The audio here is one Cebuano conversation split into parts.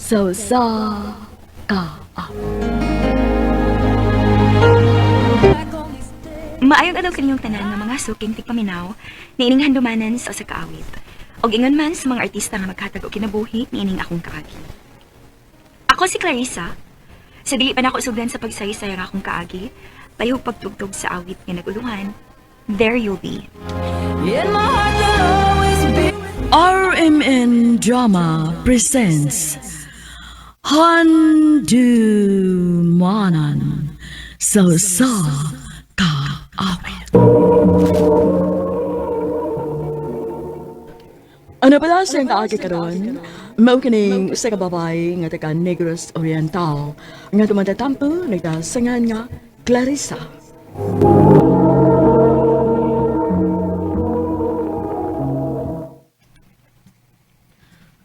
Sa usa ka Maayong adlaw kaninyong tanan nga mga suking tigpaminaw niining handumanan sa usa ka awit. Og ingon man sa mga artista nga maghatag og kinabuhi niining akong kaagi. Ako si Clarissa. Sa dili pa nako sugdan sa pagsaysay ang akong kaagi, palihog pagtugtog sa awit nga naguluhan, There You'll Be. RMN Drama presents Handumanan sa usa ka awit. Ano pala siyang kaagi karon? Mao kining usa ka babae nga taga Negros Oriental nga tumatatampo nagtasangan nga Clarissa.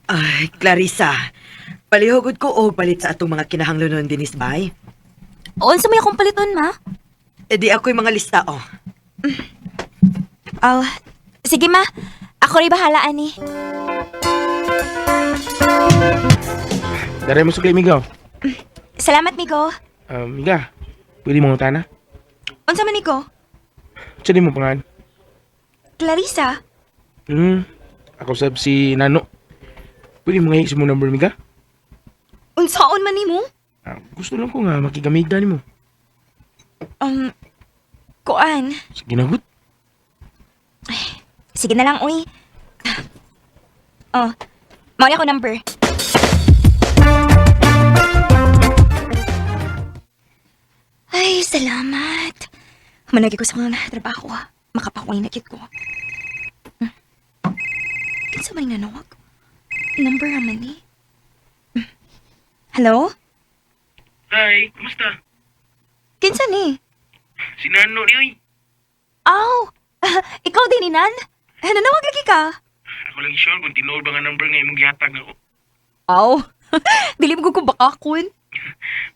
Ay, Clarissa, palihugod ko og palit sa atong mga kinahanglanon dinis bay. Unsa may akong paliton, ma? E di ako'y mga lista, oh. Oh, sige ma. Ako rin bahala ani. Dere mo sukli, Migo. Salamat, Migo. Miga, pwede mo tana? Unsa man Migo? Siya mo pangan. Clarissa. Ako sab si Nano. Pwede mo ngayon mo number, Miga? Unsaon man nimo? Ah, gusto lang ko nga makigamita nimo. Um, kuan. Sige na, good. Sige na lang, uy. Oh, mao ako number. Ay, salamat. Managi ko sa mga trabaho. Makapakuwi na gid ko. Kinsa man nanawag? Number raman ni. Hello? Hi, kumusta? Kinsa ni? Si Nano ni, oy. Aw! Ikaw din, Inan? Nanawag lagi ka? Ako lang sure kung tinuod ba nga number nga imong gihatag nako. Aw! Dili mo ko bakakon.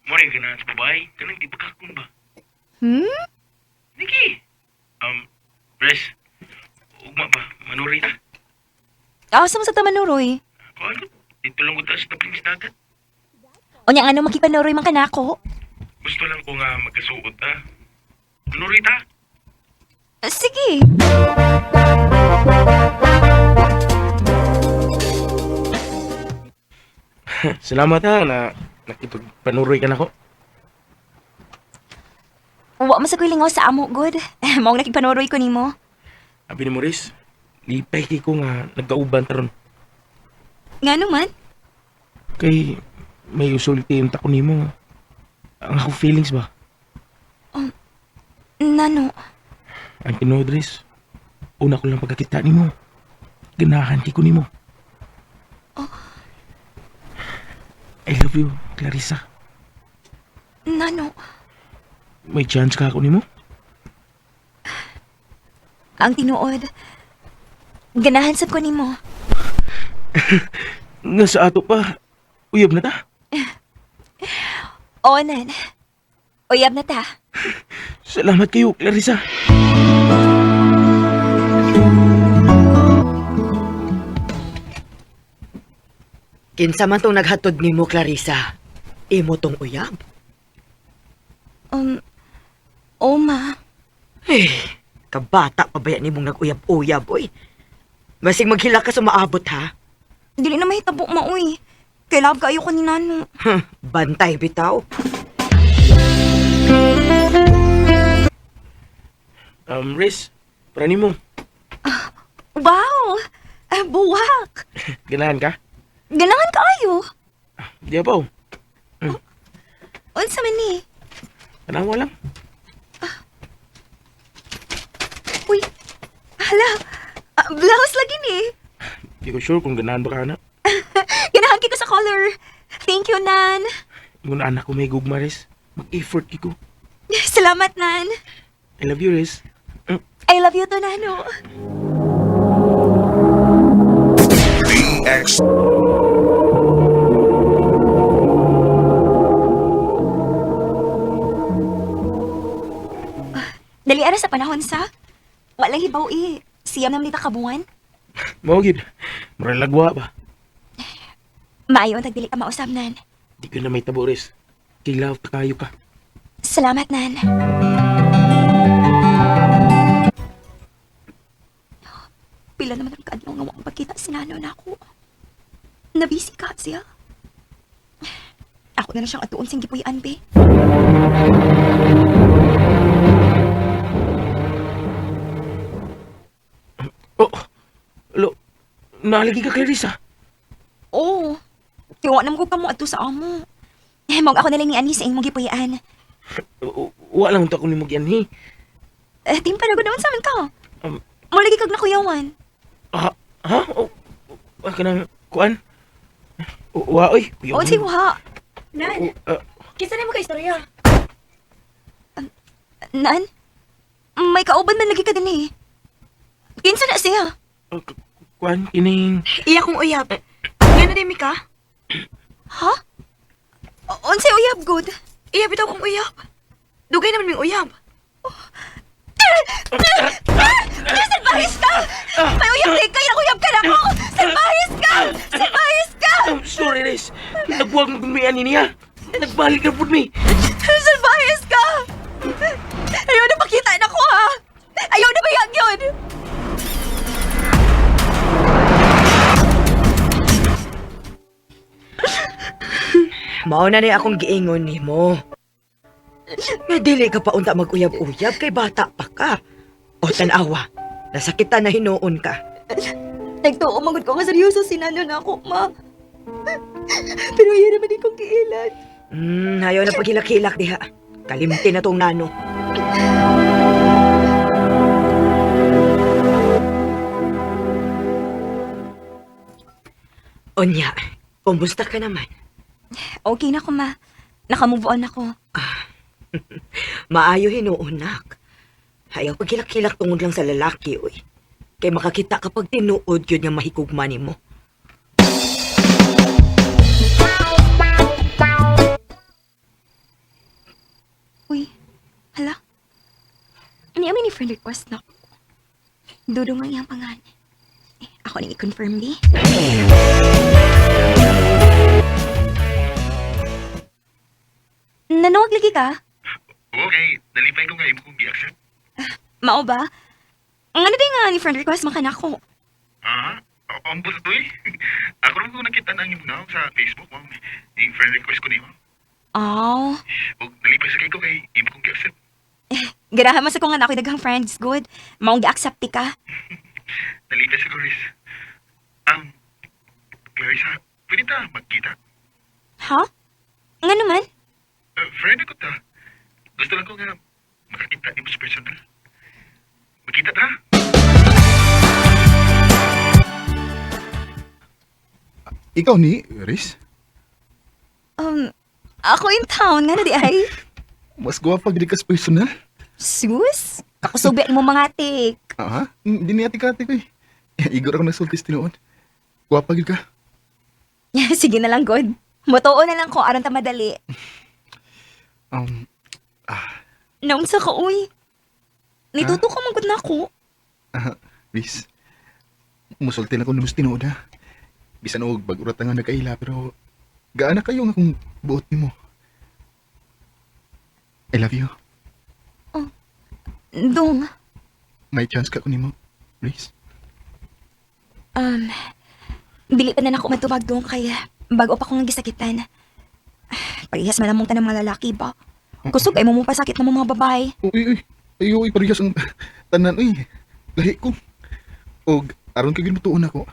Mo rin ka na sa babae. Kanang di ba kakon ba? Hmm? Niki. Res, ugma ba? Manuri ta? Aw, sa sa tamanuroy. Ako ano? Dito lang ko ta sa tabling sa dagat. Unya nga ano makipanuroy man kanako. Gusto lang ko nga magkasuot ta. Manuri ta? Sige. Salamat ha na nakipagpanuroy ka na ko. Wa man sa ko'y lingaw sa amo, good. Maong nakigpanuroy ko nimo. Abi ni Maurice, lipay kay ko nga nagkauban taron. Nga naman? Kay may usulti yung tako nimo nga. Ang ako feelings ba? Nano? Ang tinuod Riz, una ko lang pagkakita nimo. Ganahan kay ko nimo. I love you, Clarissa. Nano? May chance ka ako nimo? Ang tinuod. Ganahan sab ko nimo. Nga sa ato pa, uyab na ta. Oo, Nan. Uyab na ta. Salamat kayo, Clarissa. Kinsa man tong naghatod nimo, Clarissa? Imo tong uyab. Oh, ma. Eh, kabata pa ba yan nimong nag-uyab-uyab, oy? Masig maghila ka sa maabot, ha? Dili na mahitabo, ma, uy. Kay love kaayo ko ni Nano. Huh, bantay bitaw. Riz, para nimo. Wow! Ah, buwak! Ganahan ka? Ganahan kaayo. Di ba? Oh. Unsa man ni? Tanawa lang. Uy, hala. Ah, blouse lagi ni. Di ko sure kung ganahan ba ka na. Ganahan kay ko sa color. Thank you, Nan. Ingon anak ko may gugma, Riz. Mag-effort kiko. Salamat, Nan. I love you, Riz. I love you too, Nano. BX Dali ara sa panahon sa. Walang hibaw eh. Siyam na nita kabuan. Mao gid. Murag lagwa ba? Maayo ang tagdili ka mausab, Nan. Di ko na may tabo, Riz. Kay love ta kayo ka. Salamat, Nan. Pila naman ang kaadlaw nga wa pagkita si Nano na ako. Nabisi ka siya. Ako na lang siyang atuon sing gipuy-an, be. Oh, lo, naalagi ka, Clarissa. Oo. Tiwa naman ko kamo ato sa amo. Eh, mag ako na lang ni Ani sa imong gipuy-an. Wa lang to ako ni Mugyan, he. Eh, timpa na gud naman sa amin ka. Mulagi kag nakuyawan. Ha? Ha? Oh, ah, kanang, kuan? Wa, oy. O, si wa. Nan, Oh, ah, kinsa na mo ka istorya? Nan, may kauban man lagi ka din eh. Kinsa na siya? ah, kuan, kining... Iya kong uyab. Ngano di mi ka? Ha? Unsay uyab good? Iya bitaw kong uyab. Dugay naman ming uyab. Salbahis ka! May uyab di kaya uyab ka na ko! Salbahis ka! Salbahis ka! I'm sorry, Riz. Nagbuwag mo gumian ni niya. Nagbalik na po mi. Salbahis ka! Ayaw na pakita na ko ha! Ayaw na bayag yun! Mao na ni akong giingon nimo. Nga dili ka pa unta mag-uyab-uyab kay bata pa ka. O tan-awa, nasakitan na hinuon ka. Nagtuo magod ko nga seryoso si Nano na ako, ma. Pero iya naman din kong kiilan. Ayaw na paghilak-hilak diha. Kalimti na tong nano. Unya, kumusta ka naman? Okay na ko, ma. Nakamove on ako. Maayo hinuon, nak. Ayaw paghilak-hilak tungod lang sa lalaki, uy. Kay makakita kapag tinuod yun nga mahikugma nimo. Uy, hala. Ani amin ni friend request na ako. Dudong ang iyang pangan. Eh, ako nang i-confirm di. Nanawag lagi ka? Okay, nalipay ko nga imo kong gi-accept. Mao ba? Ang ano di nga ni friend request man ka na ako. Ah, ang buto to eh. Ako rin ko nakita na ang imo na sa Facebook mo. Yung friend request ko nimo. Aw, Og nalipay sa kay ko kay imo kong gi-accept. garahan man sa ko nga na ako'y daghang friends, good. Maong gi-accept ti ka. Nalipay sa ko, Riz. Clarissa, pwede ta magkita? Ha? Nga naman? Friend ako ta. Gusto lang ko nga makakita nimo sa personal. Magkita ta? Ikaw ni, Riz? Ako in town, nga na di ay. Mas gwapa gid ka sa personal. Sus? Kakusubi mo mga tik. Aha, hindi niya ati ko eh. Igor ako nagsultis tinuod. Gwapa gid ka. Sige na lang, God. Motoo na lang ko, aron ta madali. Um, Naunsa ka, uy. Nituto ka manggod na ako. aha, Riz. Musulti lang ko nimo sa tinuod ha. Bisan og bag-urat nga nagkaila pero gaana kayo nga kung buot nimo. I love you. Dong, May chance ka ko nimo, Riz. um, dili pa na nako matubag dong kay bago pa ko nga gisakitan. Parehas man among tanang mga lalaki ba? Kusog ay mo mo pasakit na mo mga babae. Uy, uy. Ay, uy, parehas ang tanan, uy. Lahi ko. Og aron kay ginutuon ako.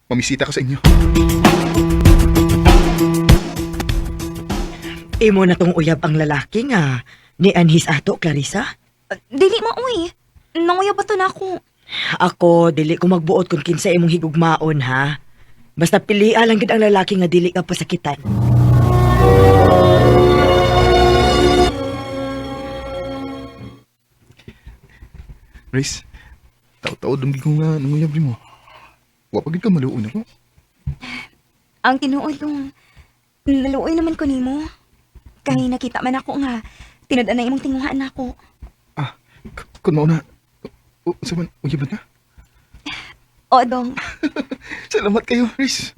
Mamisita ka sa inyo. Imo na tong uyab ang lalaki nga ni Anhis ato, Clarissa. Dili mo, uy. Nanguya ba to na ako? Ako, dili ko magbuot kung kinsa imong higugmaon, ha? Basta pilia lang gid ang lalaki nga dili ka pasakitan. Riz, tao-tao dumgi ko nga nanguyab mo. Wa pa gid ka maluon ako. Ang tinuod dong, naluoy naman ko nimo. Kay nakita man ako nga, tinud-an na imong tinguhaan nako. Ah, kun mao na. Sa man, uyab na ka? O, dong. Salamat kayo, Riz.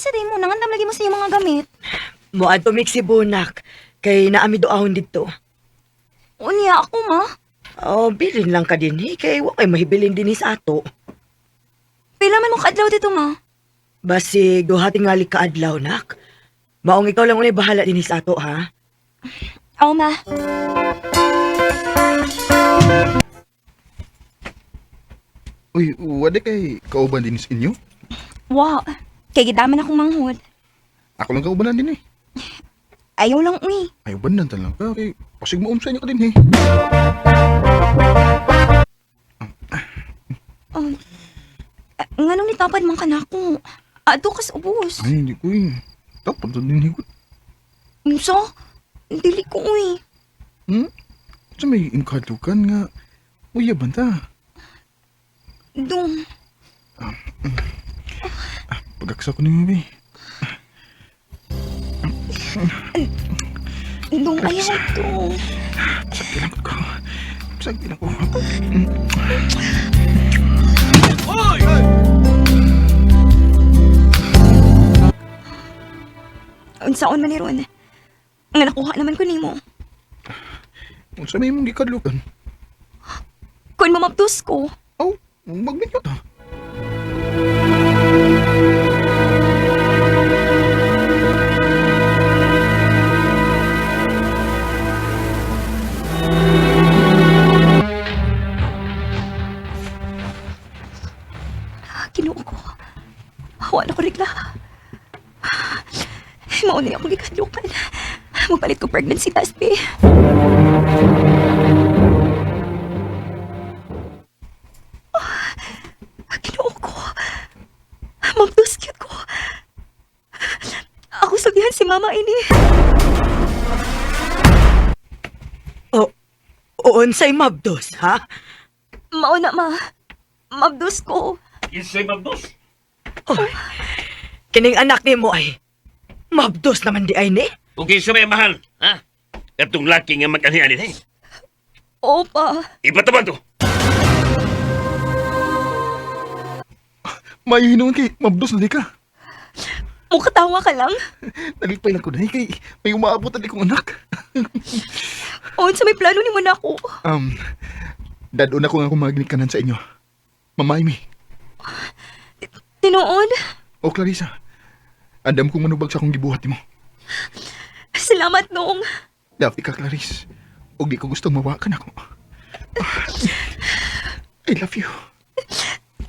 Asa day mo? Nangandam lagi mo sa iyong mga gamit. Moadto mig Cebu, nak. Kay naami duahon didto. Unya ako, ma. Oh, bilin lang ka dinhi kay wa kay mahibilin dinhi sa ato. Pila man mo kaadlaw dito, ma. Basig duha tingali ka adlaw, nak. Maong ikaw lang unay bahala dinhi sa ato, ha? Aw, ma. Uy, wala kay kauban din sa inyo? Wa. Kay gidaman akong manghod. Ako lang kaubanan din eh. Ayaw lang, uy. Ay, ubanan lang ka. Kay, pasig mo sa inyo ka din eh. Oh. Nganong nitapad man ka nako? Adto kas ubos. Ay, hindi ko eh. Dapat din higot. Unsa? Dili ko, uy. Hmm? Sa may imkadukan nga, uyaban ta. Dong. Pagaksa ko ni Mimi. Dong, ayaw to. Sagilan ko. Sagilan ko. Unsaon man ni Ron? Nga nakuha naman ko nimo. Unsa may imong gikadlukan? Kun mamabdos ko. Aw, magminyo ta. Ginoo ko. Wala ko regla. Mao ni akong gikadlukan. Magpalit ko pregnancy test, be. Ah, Ginoo ko. Mabdos cute ko. Ako sabihan si mama ini. Oh, unsay mabdos, ha? Mao na, ma. Mabdos ko. Isay mabdos. Oy, kining anak nimo ay mabdos naman di ay ni. Okay, sa may mahal, ha? Katong laki nga mag-ani-ani, eh. Opa. Ipataban to. May hinuon kay mabdos na di ka. Mukatawa ka lang. Nalipay lang ko na kay may umaabot na di kong anak. Unsa may plano nimo nako? Dadon ako nga kumagnikanan sa inyo. Mama Amy, Tinuod. o Clarissa, andam kong manubag sa akong gibuhat nimo. Salamat noong. Love ka, Clarice. Og di ko gustong mawakan ako. I love you.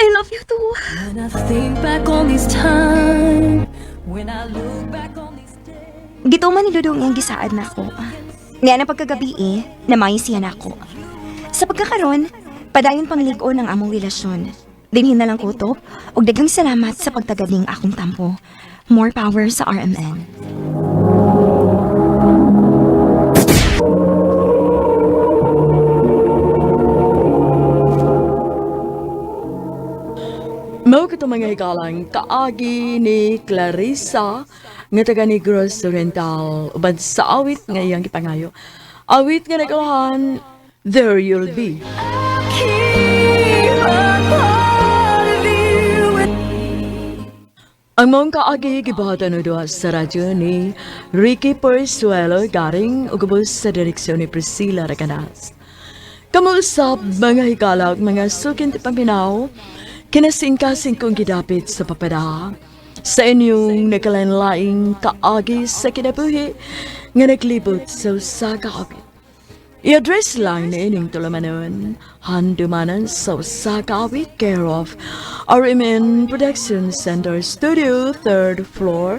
I love you too. When I think back on these times, when I look back on these days. Gituman ni Dudong iyang gisaad nako. Niya na pagkagabi eh, namay siya nako. Sa pagkakaron, padayon pang lig-on ang among relasyon. Dinhin na lang kutob, ug daghang salamat sa pagtagad ning akong tampo. More power sa RMN. Mao kato mga higalang kaagi ni Clarissa nga taga Negros Oriental uban sa awit nga iyang gipangayo. Awit nga nagkawahan, There You'll Be. Keep a part of you with Ang mong kaagi gibuhatan o duha sa radyo ni Ricky Porsuelo garing ug ubos sa direksyon ni Priscilla Recanas. Kamuusap mga higalag, mga sukin ti paminaw, kinasingkasing kong gidapit sa papada. Sa inyong nagkalain-laing kaagi sa kinabuhi nga naglibot sa usa ka awit. I-address lang na inyong tulamanon, handumanan sa usa ka awit, care of RMN Production Center Studio, 3rd floor,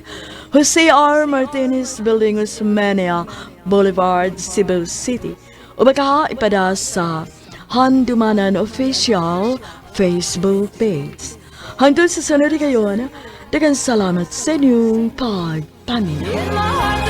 Jose R. Martinez Building, Osmeña Boulevard, Cebu City. O baka ipada sa Handumanan Official Facebook page. Hangtod sa sunod kayon, daghang salamat sa inyong pagpaminaw. my heart.